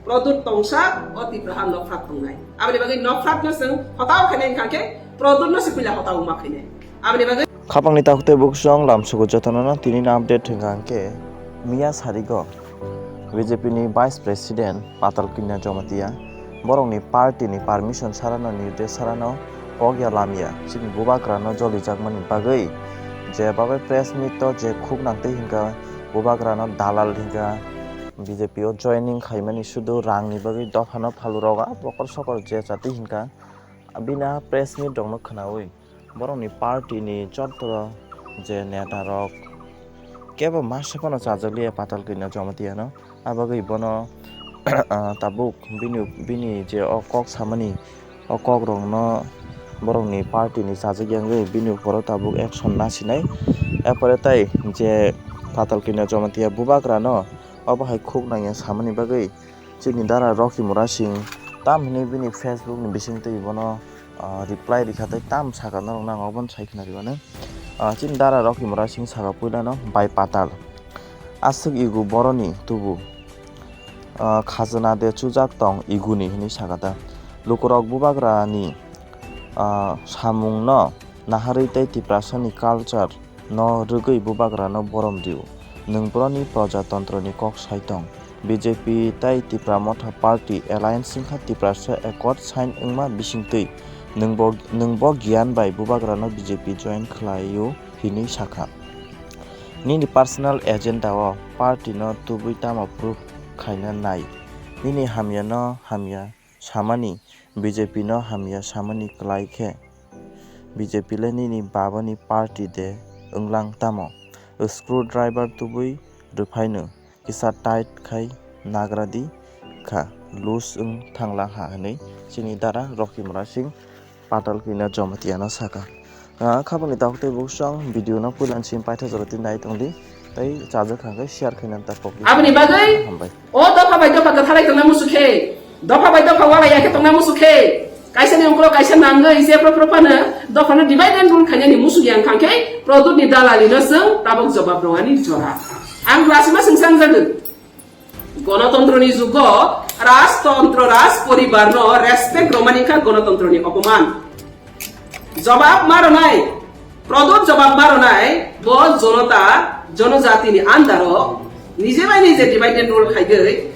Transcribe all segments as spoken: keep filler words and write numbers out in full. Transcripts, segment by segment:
Produt tongsa o Tipra ha nokphrat tongnai. Aboni bagwi nokphrat no chwng hotao khainai wngkha khe Produt no se puila hotao ma khainai. Aboni bagwi Khapangni takhuk tei bukhuk song lamsugo jotono no tini ni update hwnkha khe miya sarigo B J P ni Vice President Patal Kanya Jamatia borokni party ni permission sarano nirdesh sarano kok ya lamya chini bubagra no jolijakmani bagwi je babai press meet o je khuk nangtwi hwnkha bubagra no dalal hwnkha B J P o joining khaimani sudu rangni bagwi dophano phalurok a bokol sokol je chatwi hwnkha bini a press meet rokno khwnawi borokni party ni joto je neta rok kebo masa phano chajakliya Patal Kanya Jamatia no. Abagwi bono ah, tabuk bini bini je o kok samani o kok rokno borokni party ni chajakya wngwi bini uporo tabuk action nasinai. Erpore tai je Patal Kanya Jamatia bubagra no obo hai khuk nangya samani bagwi chini dara Rocky Murasing tam hinwi bini Facebook ni bisingtwi bono ah, reply rikha tei tam saka norok nang obo sai khna ribani. Ah, chini dara Rocky Murasing saka puilano bai Patal aswk igu boroni tubu ah, khajana de chujak tong iguni hinwi saka ta. Lukurok bubagra ni ah, samung no naharwi tei Tiprasa ni culture no rwgwi bubagra no borom rio. Nwng boroni proja tontro ni kok sai tong. B J P tei Tipra Motha Party alliance wngkha Tiprasa Accord sign wngma bisingtwi nwngbo, nwngbo giyan bai bubagrano B J P join khlaio hinwi sakha. Nini personal agenda o party no tubui tamo proof khaina nai? Nini hamya no hamya samani B J P no hamya samani kwlai khe B J P le nini babani party de wnglang tamo? Screwdriver tubui rwphaino kisa tight khai nagradi kha, loose wng thangla ha hinwi chini dara Rocky Murasing Patal Kanya Jamatia no saka. Ah, khabangni takhuk tei bukhuk song video no puilan sim paitha jora tin nai tongdi tei chajak kha khe share khaina ta pokdi. Aboni bagwi hambai. O dopha bai dopha kwthalai tongna musu khe, dopha bai dopha walai ya khe tongna musu khe, kaisa ni ongkro kaisa nangwi je pro pro phano dopha no divide and rule khainani musu yang khang khe Produt ni dalali no chwng tabok jobab rwani jora. Ang klasima sengsa wngjago. Gonotontro ni jugo rajtontro raj poribar no respect romani kha gonotontro ni opoman. Jobab ma ronai, Produt jobab ma ronai, bo jonota, jonojati ni andaro, nije bai nije divide and rule khaigwi,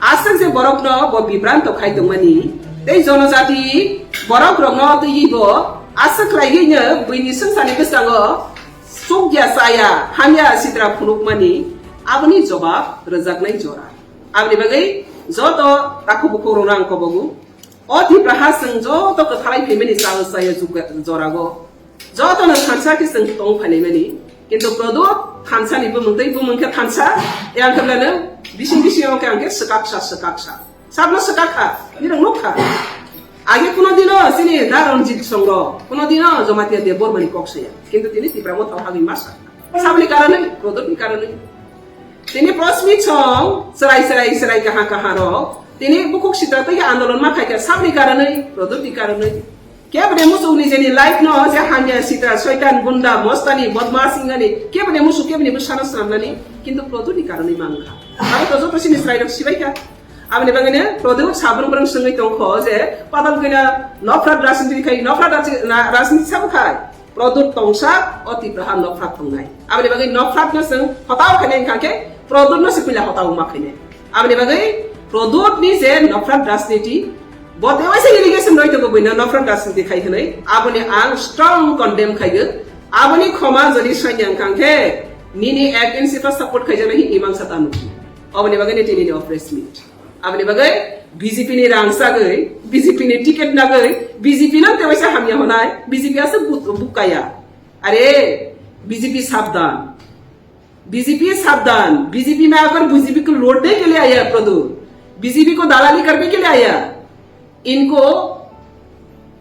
aswk je borok no bo bibranto khai tongmani, tei jonojati borok rok no twi bo aswk khlaiwi no buini swngcharni bwskango sukya chaya, hamya sitra phunukmani, aboni jobab rwjaknai jora. Aboni bagwi joto takhuk bukhuk rokno ang kobogo. O Tipra ha chwng joto kwthalai phaimani chal chaya juga-, jorago. Jotono thansa khe chwng tong phailaimani. Kintu Produt thansani bumung tei bumung khe thansa. Yang khe beleno bising bising khe ang khe swkaksa swkaksa. Sabno swkakha, nirok nukha. Age kuno dino chini da Ranjit Songro, kuno dino Jamatia Debbarmani kok saya. Kintu tini Tipra Motha hagwi masa. Sabni karonwi, Produt ni karonwi. Tini press meet song, chwrai chwrai chwrai kaha kaha rok. Tini bukhuk sitra twi andolon ma khaikha sabni karonwi, Produt ni karonwi. Kebni musuk ni jeni life no je hamya sitra soitan gunda mostani bodmas ingani kebni musuk kebni bwsano swnamnani kintu Produt ni karonwi mangkha. Abo to joto sini chwrai rok sibaikha. Aboni bagwi no Produt sabrung brung swngwi tongkho je Patal Kanya nokra rajniti khai nokra rajniti sabo khai. Produt tongsa o Tipra ha nokphrat tongnai. Aboni bagwi nokphrat no chwng hotao khainai wngkha khe Produt no se puila hotao ma khainai. Aboni bagwi Produt ni je nokphrat rajniti, bo tewaisa allegation roi tongo buino nokphrat rajniti khai hwnwi, aboni ang strong condemn khaigo. Aboni khoma jodi soinya wngkha khe nini against support khaijaknai hi imang sata nukhi. Aboni bagwi ni tini ni press meet. Aboni bagwi B J P ni rang sagwi, B J P ni ticket nagwi, B J P no tewaisa hamya honai, B J P ase but-, bukaya. Are, B J P sabdan. B J P sabdan. B J P mein agar B J P ko lootne ke liye aaya hai Produt. B J P ko dalali karne ke liye aaya hai. इनको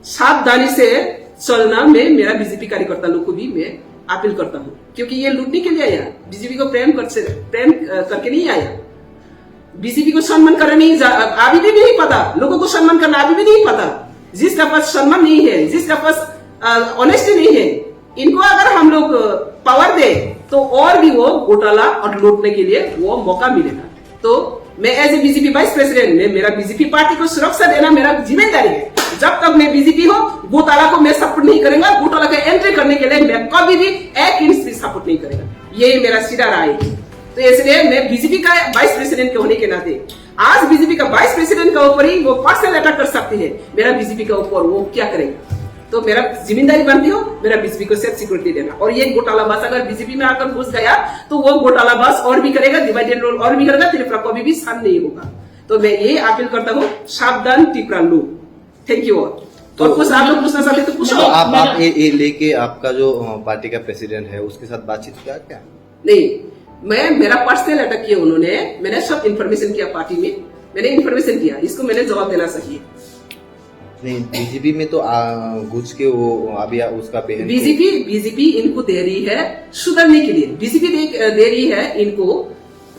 सावधानी से चलना, मैं मेरा बीजेपी कार्यकर्ता लोग को भी मैं अपील करता हूँ, क्योंकि ये लूटने के लिए आया, बीजेपी को प्रेम कर से, प्रेम, अ, करके नहीं आया। बीजेपी को सम्मान करना नहीं जा-, अभी भी नहीं पता, लोगों को सम्मान करना अभी भी नहीं पता। जिसका पास सम्मान नहीं है, जिसका पास, अ, ऑनेस्टी नहीं है, इनको अगर हम लोग, अ, पावर दे, तो और भी वो घोटाला और लूटने के लिए वो मौका मिलेगा। तो मैं as a BJP vice president, मैं, मेरा बीजेपी पार्टी को सुरक्षा देना मेरा जिम्मेदारी है। जब तक मैं बीजेपी हूँ, घोटाला को मैं सपोर्ट नहीं करूंगा। घोटाला का एंट्री करने के लिए मैं कभी भी एक इंच भी सपोर्ट नहीं करेगा। ये मेरा सीधा राय है। तो इसलिए मैं बीजेपी का वाइस प्रेसिडेंट के होने के नाते आज बीजेपी का वाइस प्रेसिडेंट के ऊपर ही वो पर्सनल अटैक कर सकती है। मेरा बीजेपी के ऊपर वो क्या करेगा? तो मेरा जिम्मेदारी बनती हो, मेरा बीजेपी को सेफ सिक्योरिटी देना। और ये घोटाला बस अगर बीजेपी में आकर घुस गया, तो वो घोटाला बस और भी करेगा, डिवाइड एंड रूल और भी करेगा। त्रिपुरा कभी भी शांत नहीं होगा। तो मैं ये अपील करता हूँ, सावधान त्रिपुरा लोग। Thank you all. तो और कुछ आप लोग पूछना चाहते तो पूछो। तो आप आप ये, ये लेके आपका जो अ, पार्टी का प्रेसिडेंट है, उसके साथ बातचीत किया क्या? नहीं, मैं, मेरा पर्सनल अटैक किया उन्होंने। मैंने सब इन्फॉर्मेशन किया पार्टी में, मैंने इन्फॉर्मेशन किया, इसको मैंने जवाब देना चाहिए। नहीं, बीजेपी में तो आ, घुस के वो अभी आ, उसका बहन को बीजेपी बीजेपी इनको दे रही है सुधरने के लिए। बीजेपी दे, दे रही है इनको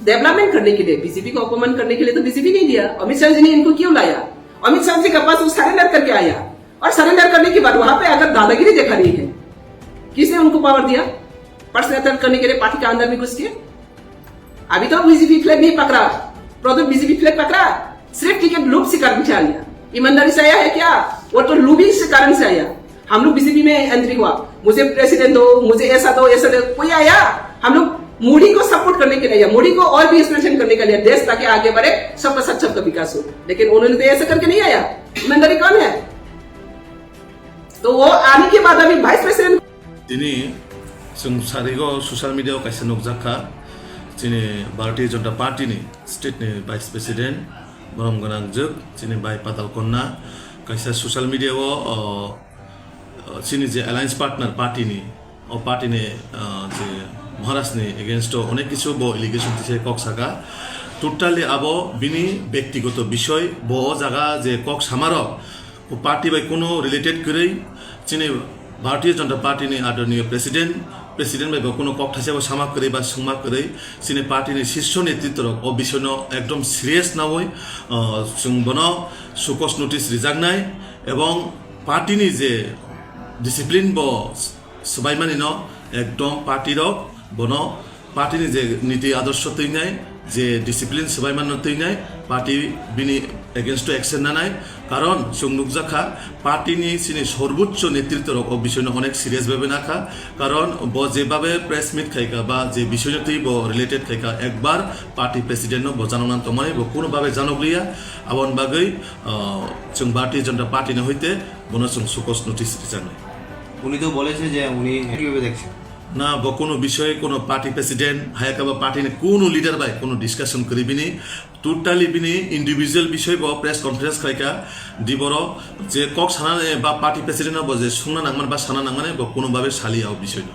डेवलपमेंट करने के लिए। बीजेपी को अपमान करने के लिए तो बीजेपी नहीं दिया। अमित शाह जी ने इनको क्यों लाया? अमित शाह जी के पास वो सरेंडर करके आया, और सरेंडर करने के बाद वहां पे अगर दादागिरी दिखा रही है, किसने उनको पावर दिया? पर्सनल अटैक करने के लिए पार्टी के अंदर में घुस के। अभी तो बीजेपी फ्लैग नहीं पकड़ा, प्रदीप बीजेपी फ्लैग पकड़ा, सिर्फ टिकट लूट से करने से आया। ईमानदारी से आया है क्या? वो तो लूबिंग से कारण से आया। हम लोग बीजेपी में एंट्री हुआ, मुझे प्रेसिडेंट दो, मुझे ऐसा दो, ऐसा दो, कोई आया? हम लोग मोदी को सपोर्ट करने के लिए आया, मोदी को और भी स्ट्रेंथन करने के लिए, देश ताकि आगे बढ़े, सबका साथ सबका विकास हो। लेकिन उन्होंने तो ऐसा करके नहीं आया। ईमानदारी कौन है? तो वो आने के बाद अभी vice president Tini chwng sarigo social media o kaisa nukjak kha, chini Bharatiya Janata Party ni state ni vice president, borom gwnang jwk, chini bai Patal Konna, kaisa social media o, o, o, chini je alliance partner party ni, o party ni, o, je Maharaj ni against o onek kichu bo allegation tisai kok saka. Totally abo bini bektigoto bishoy, bo o jaga je kok samarok, o party bai kuno related kwrwi, chini Bharatiya Janata Party ni adorniyo president, president bai bo kuno kok thaisa bo sama kwrwi ba sungma kwrwi, chini party ni shisho netritwrok o bishoyno ekdom serious nawi, ah, chwng bono sukos notice rijaknai, ebong party ni je discipline bo swbaimani no ekdom party rok bono party ni je niti adorsho twinai, je discipline swbaimanno twinai, party bini against o action nanai. Karon chwng nukjakha, party ni chini sorbuchcho netritwrok o bishoyno onek serious bhabe nakha. Karon bo jebhabe press meet khaika ba je bishoyno twi bo related khaika, ekbar party president no bo janokna tongmani bo kuno bhabe janokliya. Aboni bagwi, ah, chwng Bharatiya Janata Party ni hoite bono chwng sukos notice rijaknai. উনি তো বলেছে যে উনি কিভাবে দেখছেন? Na bo kuno bishoy kuno party president, hayakhe bo party ni kuno leader bai kuno discussion kwrwi bini. Totally bini individual bishoy bo press conference khlaikha, di boro je kok sana ba party president no bo je sungna nangmani ba sana nangmani bo kuno babe saliya o bishoy no.